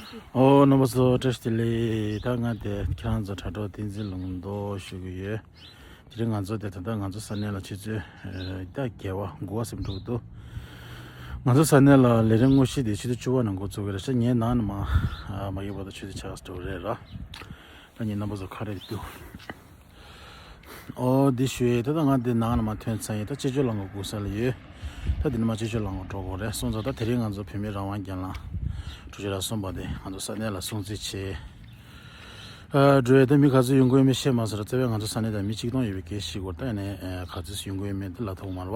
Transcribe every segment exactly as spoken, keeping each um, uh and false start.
ཨོ་རྣམ་པ་ཚོ་བཀྲ་ཤིས་བདེ་ལེགས། ད་ང་དེ་ཁྱེད་རང་ཚོ་དྲ་གྲོགས་བསྟན་འཛིན་ལུང་རྟོགས་ཞུ་གི་ཡོད། དེ་རིང་ང་ཚོ་དེ་ད་ལྟ་ང་ཚོ་ས་གནས་ལ་ཆུ་ཚོད་ཨ་ད་བརྒྱད་པ་དགུ་པ་ཟིན་འགྲོ་གི་འདུག་ང་ཚོ་ས་གནས་ལ་ལས་རིམ་དངོས་གཞི་དེ་ཆུ་ཚོད་བཅུ་པ་ནས་འགོ་བཙུགས་གི་རེད་ཤག་ངའི་ནང་ནས་མར་ཨ་མ་གི་བར་དུ་ཆུ་ཚོད་ཆགས་འགྲོ་གི་རེད་ར། ད་ངས་རྣམ་པ་ཚོ་ཁ་རེ་བསྡུ། ཨོ་འདི་ཞུ་ཡས་ད་ལྟ་ང་འདི་ནང་ནས་མར་ཐོན་ཚར་ཡིན། ད་སྤྱི་སྤྱོད་རླངས་འཁོར་སྒུག་ས་ལ་ཡོད། ད་འདི་ནས་མར་སྤྱི་སྤྱོད་རླངས་འཁོར་འགྲོ་དགོས་རེད། སོང་ཙང་ད་དེ་རིང་ང་ཚོ་བོད་མིའི་རང་དབང་སྒེར་ལངས་དྲུག་ཅུ་རེ་གསུམ་པ་དེ་ང་ཚོ་ས་གནས་ལ་སྲུང་བརྩི་བྱས། ཨ་འགྲོ་ཡས་ད་མི་ག་ཚོད་ཡོང་གི་ཡོད་མེད་ཤེས་མ་སོང་ར། རྩ་བའི་ང་ཚོ་ས་གནས་ད་མི་གཅིག་སྟོང་ཡོད་པའི་སྐད་ཤེས་དགོས་རེད། ད་ཡིན་ནའི་ཨ་ག་ཚོད་ཡོང་གི་ཡོད་མེད་དེ་ལབ་ཐུབ་མ་རེད་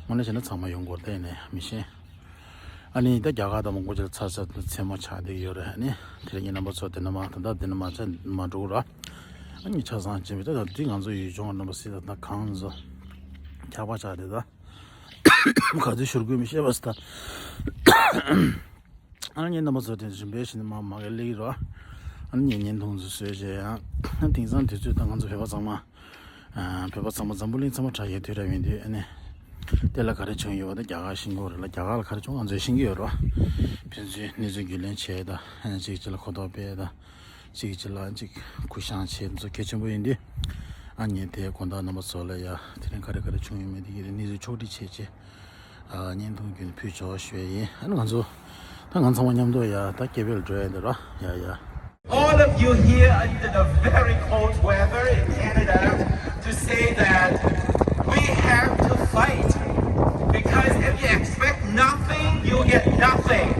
པ། དངོས་གནས་བྱས་ན་ཚང་མ་ཡོང་དགོས་རེད། ད་ཡིན་ནའི་མི་ཤེས། ཨ་ནི་ད་རྒྱ་གར་དང་མོན་གྷོ་ཅིག་ལ་ཚ་ཚ་མཚན་མོ་ཆགས་བསྡད་ཡོད་རེད། ཨ་ནི་དེ་རིང་ངས་རྣམ་པ་ཚོ་དེ་ནས་མར་ད་ལྟ་དེ་ནས་མར་ཆ་མ་འགྲོ་ར། ཨ་ནི་ཆ་ཚང་ཅན་པའི་ད་ད་འདི་ང་ཚོ་ཡུལ་ལྗོངས་རྣམ་པ་སྲིད་ད་ད་གང་ཚོ་ཁྱབ་པ་ཆགས་བསྡད་ད། ག་ཚོད་ཤོར་དགོས་མི་ཤེས་པ་སི་ད། ཨ་ནི་ངས་རྣམ་པ་ཚོ་དེ་རིམ་པས་བཞིན་མར་མར་ག་སླེབས་ཀྱི་རེད། ཨ་ནི་ངས་བརྙན་ཐུང་ཚོ་བཟོས་བྱས་ཡང་དེང་སང་དུས་ཚོད་ད་ང་ཚོ་བོད་པ་ཚང་མ། ཨ་བོད་པ་ཚང་མ་འཛམ་བུ་གླིང་ཚང་མ་དྲ་རྒྱའི་དུས་རབས་ཡིན་དུས། ཨ་ནི་དེ་ལ་ག་རེ་བྱུང་ཡོད་པ་དེ་རྒྱ་གར་ཤེས་ཀྱི་ཡོད་རེད་ལ། རྒྱ་གར་ལ་ག་རེ་བྱུང་ང་ཚོས་ཤེས་ཀྱི་ཡོད་རེད། ཕན་ཚུན་གནས་ཚུལ་རྒྱུས་ལོན་བྱས་དང་། ཨ་ནི་གཅིག་གཅིག་ལ་གོ་རྟོགས་སྤེལ་དང་། གཅིག་གཅིག་ལ་གཅིག་གུ་བཤངས་བྱས་ཚོ་གལ་ཆེན་པོ་ཡིན་དུས། ཨ་ནི་དེ་དགོང་དག་རྣམ་པ་ཚོ་ལ་ཡ་དེ་རིང་ག་རེ་ག་རེ་བྱུང་ཡོད་མེད་དེ་གི་གནས་ཚུལ་ཕྱོགས་སྒྲིག་བྱས་བྱས། ཨ་བརྙན་ཐུང་བརྒྱུད་ནས་ཕུལ་ཆོག་ཞུ་ཡས་ཡིན། ཨ་ནི་ང་ཚོ་ད་ང་ཚང་མ་མཉམ་དུ་ཡ་ད་ཀེ་བེལ་འགྲོ་ཡ་འདི་ར་ཡ་ཡ། All of you here in the very cold weather in Canada to say that we have to fight, because if you expect nothing, you get nothing.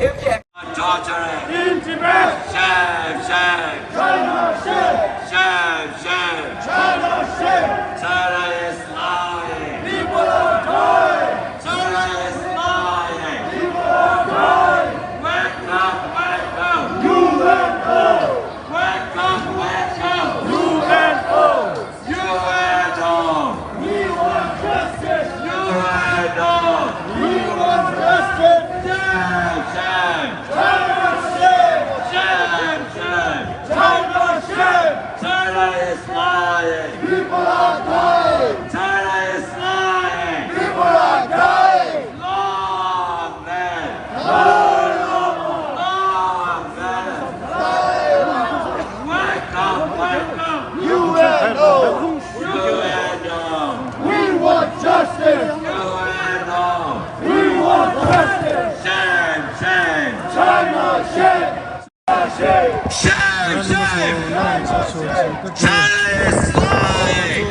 If you Torture! In Tibet! Shame, shame! China shame! Shame, shame! China shame! China is lying! People are dying! China is lying! People are dying! Wake up, wake up! U N O! Wake up, wake up! U N O! U N O! We want justice! U N O! We want justice! Shame, shame! China shame! Shame, shame! China shame! China is lying! People are dying! China is lying! People are dying! Long live! Long live! Wake up, wake up! U N O! U N O! We want justice! U N O! We want justice! Shame, shame! China shame! Shame, shame! China is lying!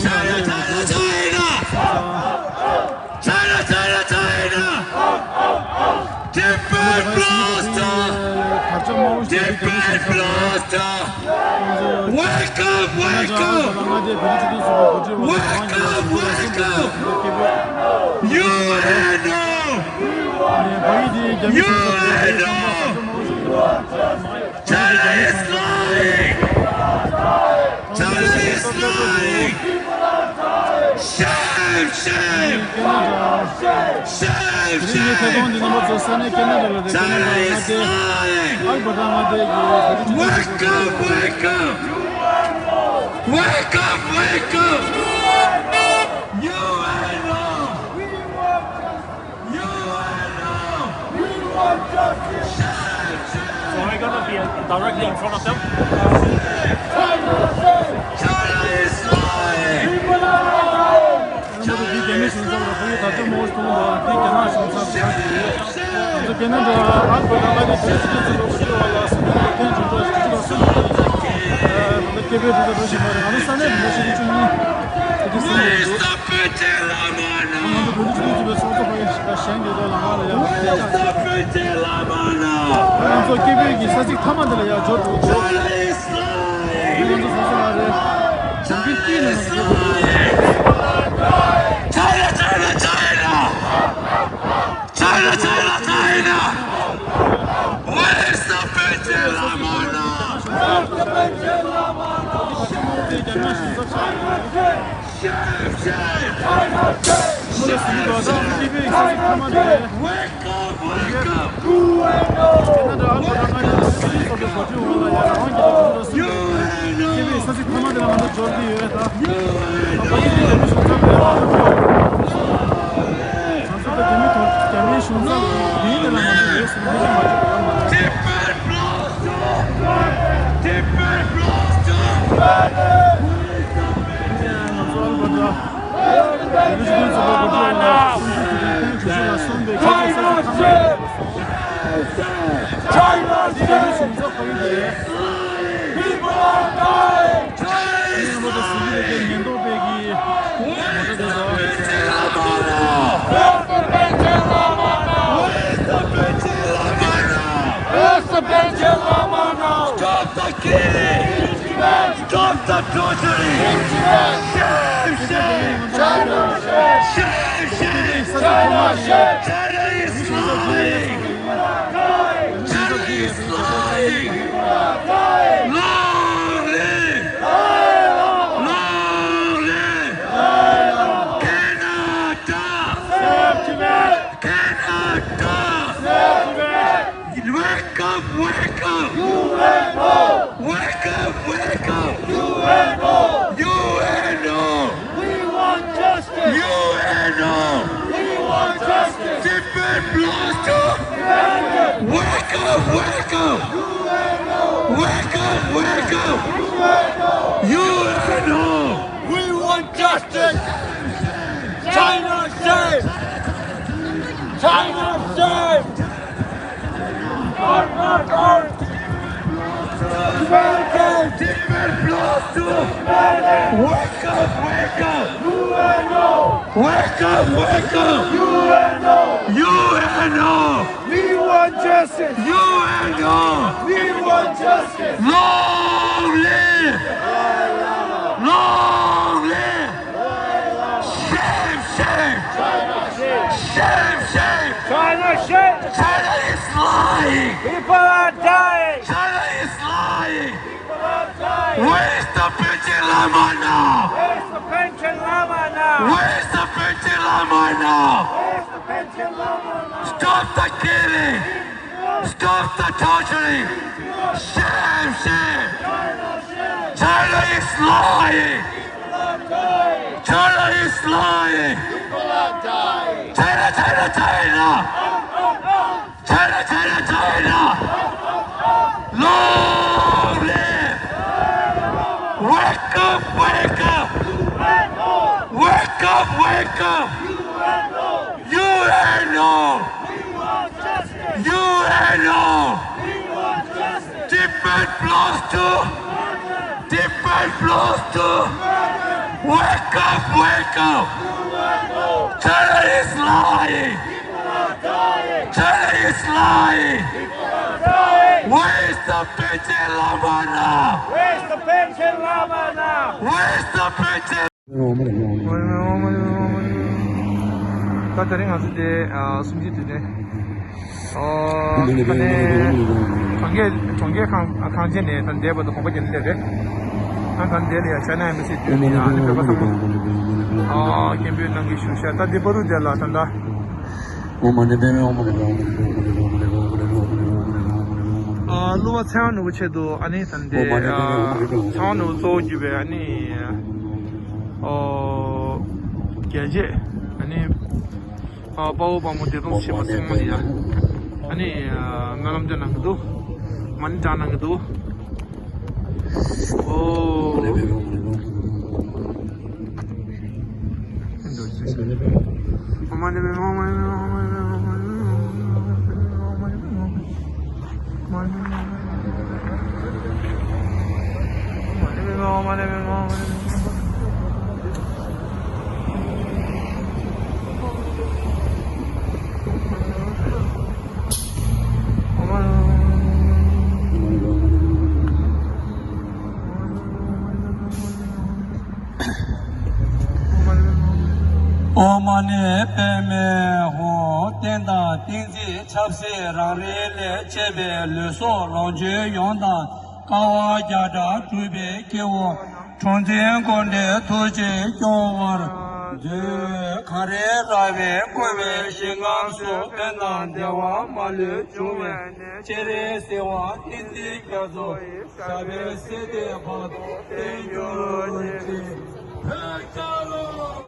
China, China, China! China, China, China! Tibet blockbuster! Tibet blockbuster! Wake up, wake up! Wake up, wake up! U N O! U N O! China is lying! China is lying! Shame, shame! Shame, shame! China is lying! Wake up, wake up! Wake up, wake up! U N O! U N O! So we're gonna be directly in front of them. China is lying! རྣམ་པ་ཚོ་འདི་རྒྱ་མི་གཞུང་ཚབ་རེད། ཁོ་ཡི་དར་ལྕོག་མང་པོ་ཞིག་མཐོང་གི་འདུག་འདི་རྒྱ་ནག་གཞུང་ཚབ་རེད། ང་ཚོ་ཁེ་ན་ཌ་ཨ་ཁུ་དང་ཨ་རིའི་བོད་རིགས་སྤྱི་ཚོགས་ལ་ཕྱི་ལ་སུ་ཁེ་ན་ཌ་ཁེ་ན་ཌ་ཁེ་ན་ཌ་ཁེ་ན་ཌ་ད་ལྟ་སྐད་འབོད་དེ་ལྟ་འགྲོ་བཞིན་པ་རེད། ང་ཚོ་ས་གནས་མི་ཁ་ཤས་ཀྱིས་བཅུ་གཉིས་དེ་དུས་སེམས་ཡོད་འདུག་ང་ཚོ་བོད་རིགས་སྤྱི་མཐུན་ཚོགས་པའི་ཚོགས་གཙོ་ཕ་གི་ཞིག་གཞན་གྱི་ཐོག་ལ་ང་ལ་ཡང་ང་ཚོ་སྐད་འབོད་ཀྱི་ས་ཚིགས་མཐའ་མ་འདི་ལ་ཡང་འབྱོར་འགྲོ་གི་འདུག་ང་ཚོ་སོ་སོ་ལ་རེད། ཞིང་ཆེན་དཀྱིལ་ནང་ལ་འབྱོར་འགྲོ་གི་འདུག China, China, China! China, China, China! Where's the P T Lamana? Where's the P T Lamana? Shame, shame! Shame, shame! Wake up, wake up! China shame! China shame! People are dying! China shame! Where's the Panchen Lama now? Where's the Panchen Lama now? Where's the Panchen Lama now? Stop the killing! Stop the torturing! Shame, shame! China shame! Shame, shame! China shame! China is lying! China is lying! Long live! Long live! Canada! Canada! Wake up, wake up! U N O! Wake up, wake up! U N O! U N O! We want justice! U N O! We want justice! Tibet belongs to! Wake up, wake up! U N O! Wake up, wake up! U N O! U N O! We want justice! China shame! China shame! Americans! Tibet belongs to! Wake up, wake up! U N O! Wake up, wake up! U N O! U N O! We want justice! U N O! We want justice! Long live! Long live! Shame, shame! Shame, shame! China shame! China is lying! People are dying! China is lying! People are dying! Where is the Panchen Lama now? Where is the Panchen Lama now? Where is the Panchen Lama now? Where is the Panchen Lama now? Stop the killing! Stop the torturing! Shame, shame! China is lying! China is lying! China, China, China! China, China, China! Long live! Wake up, wake up! Wake up, wake up! U N O! U N O! Tibet belongs to! Tibet belongs to! Wake up, wake up! China is lying! China is lying! Where is the Panchen Lama now? Where is the Panchen Lama now? Where is the Panchen? ད་དེ་རིང་ང་ཚོ་དེ་ཨ་གསུམ་བཅུའི་དུས་དྲན། ཨོ། ད་ནས་གྲོང་ཁྱེར་གྲོང་ཁྱེར་ཁང་ཁང་ཆེན་ནས་ད་འདས་པ་དང་གོམ་པ་བརྒྱབ་ནས་སླེབས་རེད། ཨ་ད་འདས་ལ་ཡ་ཤ་ན་ཨེམ་བྷ་སི་བསྡད་ནས་ཡ་ཨ་ནི་བོད་པ་ཚང་མ་ཨ་སྐད་འབོད་གནང་གི་བཞུགས་ཤག་ད་འདི་པ་རུ་དེ་ལ་ད་ད། ཨ་གླུ་བ་ཚེ་དབང་ནོར་བུ་ཆེད་དུ་ཨ་ནི་ད་འདས་ཨ་ཚེ་དབང་ནོར་བུ་གཙོ་བོ་གྱུར་པའི་ཨ་ནི་ཨོ་རྒྱལ་གཅེས་ཨ་ནི། ཨ་དཔའ་བོ་དཔའ་མོ་བདེ་སྟོང་ཆེན་པོ་ཚང་མ་ལ་ཡ། ཨ་ནི་ཨ་སྨོན་ལམ་སྟོན་གནང་གི་འདུག་མ་ཎི་བགྲང་གནང་གི་འདུག་ཨོ། ཨོཾ་མ་ཎི་པདྨེ་ཧཱུྃ། རྟེན་དང་བསྟན་འཛིན་ཆབ་སྲིད་རང་རེ་ལས་བཅས་པའི་ལུས་སྲོག་ལོངས་སྤྱོད་ཡོངས་དང་། དཀའ་བ་བརྒྱ་ཕྲག་སྒྲུབ་པའི་སྐྱེ་བོ། གྲངས་ཅན་དགོངས་འགྲེལ་ཐུགས་རྗེས་སྐྱོང་བར་མཛོད། གངས་རི་ར་བས་བསྐོར་བའི་ཞིང་ཁམས་སུ། ཕན་དང་བདེ་བ་མ་ལུས་འབྱུང་བའི་གནས། སྤྱན་རས་གཟིགས་དབང་བསྟན་འཛིན་རྒྱ་མཚོ། ཞབས་པད་སྲིད་མཐའི་བར་དུ་བརྟན་གྱུར་ཅིག་བོད་རྒྱལ་ལོ།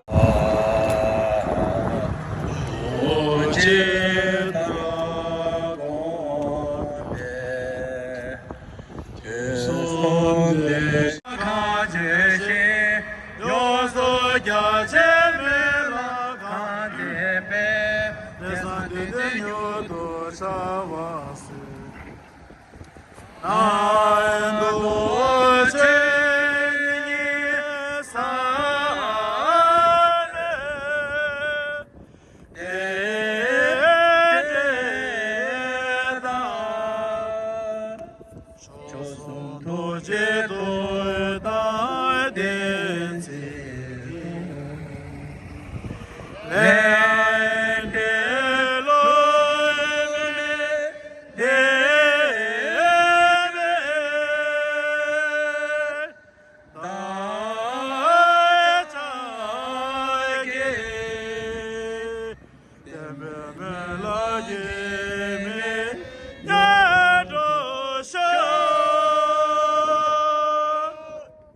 ས་བ་སེ། ན་རྡོ་རྗེ་ཉི་ས་ལས། དེ་དེ་དང་། མཆོག་གསུམ་ཐུགས་རྗེ་ཐོག་དང་ལྡན་ཚེ། ལས་འབྲས་བློ་མེད་བདེ་བའི་བདག་ཅག་གི། བསྟན་པའི་མེ་ལ་སྐྱེ་མེད་ཉལ་འགྲོ་ཤོག་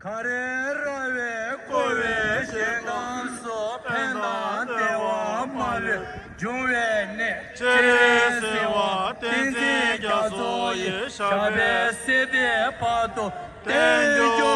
ཁ་རེ་ར་བས་བསྐོར་བའི་ཞིང་ཁམས་སུ། ཕན་དང་བདེ་བ་མ་ལུས་འབྱུང་བའི་གནས། སྤྱན་རས་གཟིགས་དབང་བསྟན་འཛིན་རྒྱ་མཚོ་ཡི། ཞབས་པད་སྲིད་མཐའི་བར་དུ་བརྟན་གྱུར།